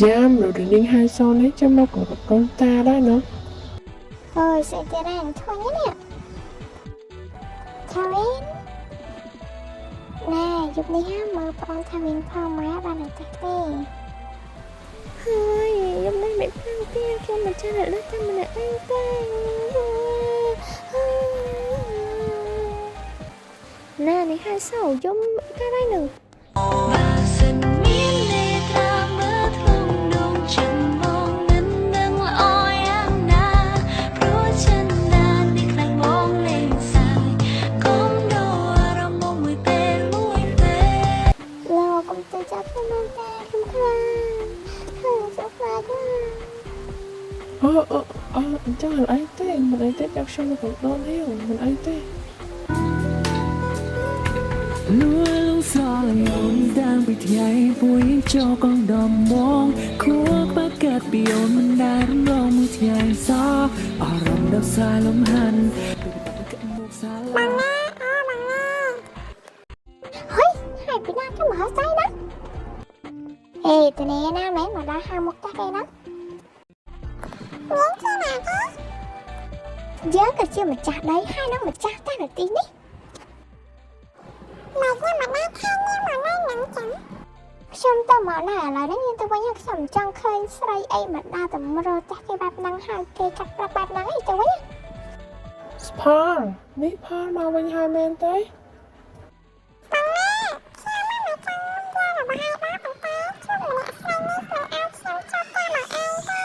យ៉ាមលោកនាងហៅសូនេះចាំមកកកូនតាដែរណោះ អើយស្អីទៀតហ្នឹងធុញនេះថាវិនណែយប់នេះហាមើលប្អូនថាវិនផងម៉ែបាននៅផ្ទះទេ ហើយយប់នេះមិនភ្លឹងទៀតខ្ញុំមិនចេះរលឹកតែម្នាក់ឯងទេណែនេះហើយសោយំកាត់ហើយនឹង បើសិនមាននេត្រាមើលធ្លុងដងចិនមកមិននឹងល្អយ៉ាងណាព្រោះចិនដាននេះខ្លាចបងលេងសើចកុំដូរអារម្មណ៍មកមួយពេលមួយពេល លោកកុំទៅចាប់ខ្ញុំមែនទេខ្ញុំខ្លាចខ្ញុំចូលខ្លាចណាស់ អឺអឺអឺអញ្ចឹងអត់អីទេមិនអីទេចាំខ្ញុំមកកំដរនេះមិនអីទេ លួលងសល់យំតាំងពីថ្ងៃពួយចូលកងដំបងខួបបាកាត់ពីអូនមិនដែលរំលងមួយថ្ងៃសោះអារម្មណ៍ដល់សាលំហាន់ពេលបាត់កមកសាឡា បងណាអូបងណាហុយហើយពីណាទៅមកស្អីណាហេតនេះណាមែនមកដល់ហាមុខផ្ទះគេណាញ៉ាំទៅណាកយើងក៏ជាម្ចាស់ដីហើយនឹងម្ចាស់ផ្ទះនៅទីនេះមកញ៉ាំមកណាខាងញ៉ាំមកណាញ៉ាំចាំខ្ញុំទៅមកណាឥឡូវនេះយើងទៅវិញខ្ញុំចង់ឃើញស្រីអីមកដើរតម្រូវផ្ទះគេបែបហ្នឹងហើយគេកាត់ប្រាក់បែបហ្នឹងអីទៅវិញ ស្ផលនេះផលមកវិញហើយមែនទេ បងណាខ្ញុំមកចង់យករបស់ឲ្យដល់ប៉ុន្តែខ្ញុំម្នាក់ស្រីនេះមិនអាចខ្ញុំចាប់តាមមកឯងទេ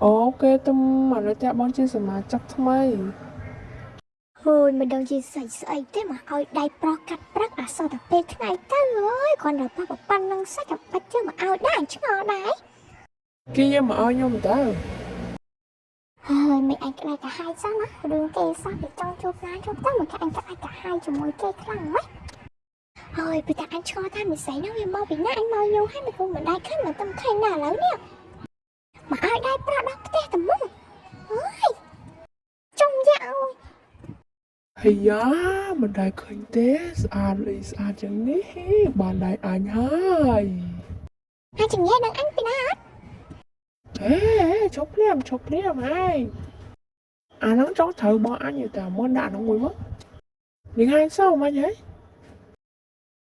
អូគេទៅមកនៅផ្ទះបងជាសមាជិកថ្មី ហើយមិនដឹងជាស្អីស្អីទេមកឲ្យដៃប្រុសកាត់ព្រឹកអសតែពេលថ្ងៃទៅអើយគ្រាន់តែប៉ះប៉ុណ្្នឹងសាច់ក៏បាច់ជើងមកឲ្យដែរឆ្ងល់ដែរ គេយកមកឲ្យខ្ញុំតើ ហើយមិនអញក្តៅកាហាយសោះណារឿងគេសោះគេចង់ជួបណាជួបទៅមកគេអញក្តៅកាហាយជាមួយគេខ្លាំងម៉េចហើយពីតែអញឆ្ងល់ថាមិស័យហ្នឹងវាមកពីណាអញមកយូរហើយមិនគូមិនដែរឃើញមកតំឃើញណាឥឡូវនេះមកឲ្យដៃប្រុសដល់ផ្ទះតែមុំអើយចុំយ៉ាអើយ ហើយយ៉ាមិនដែលឃើញទេស្អាតលីស្អាតជាងនេះបានដៃអញហើយ ហើយចង្យានឹងអញពីណាអត់ ហេឈប់ភ្លាមឈប់ភ្លាមហើយអាហ្នឹងចង់ត្រូវបងអញតែមុនដាក់ហ្នឹងមួយមកនាងហើយសោមិនហី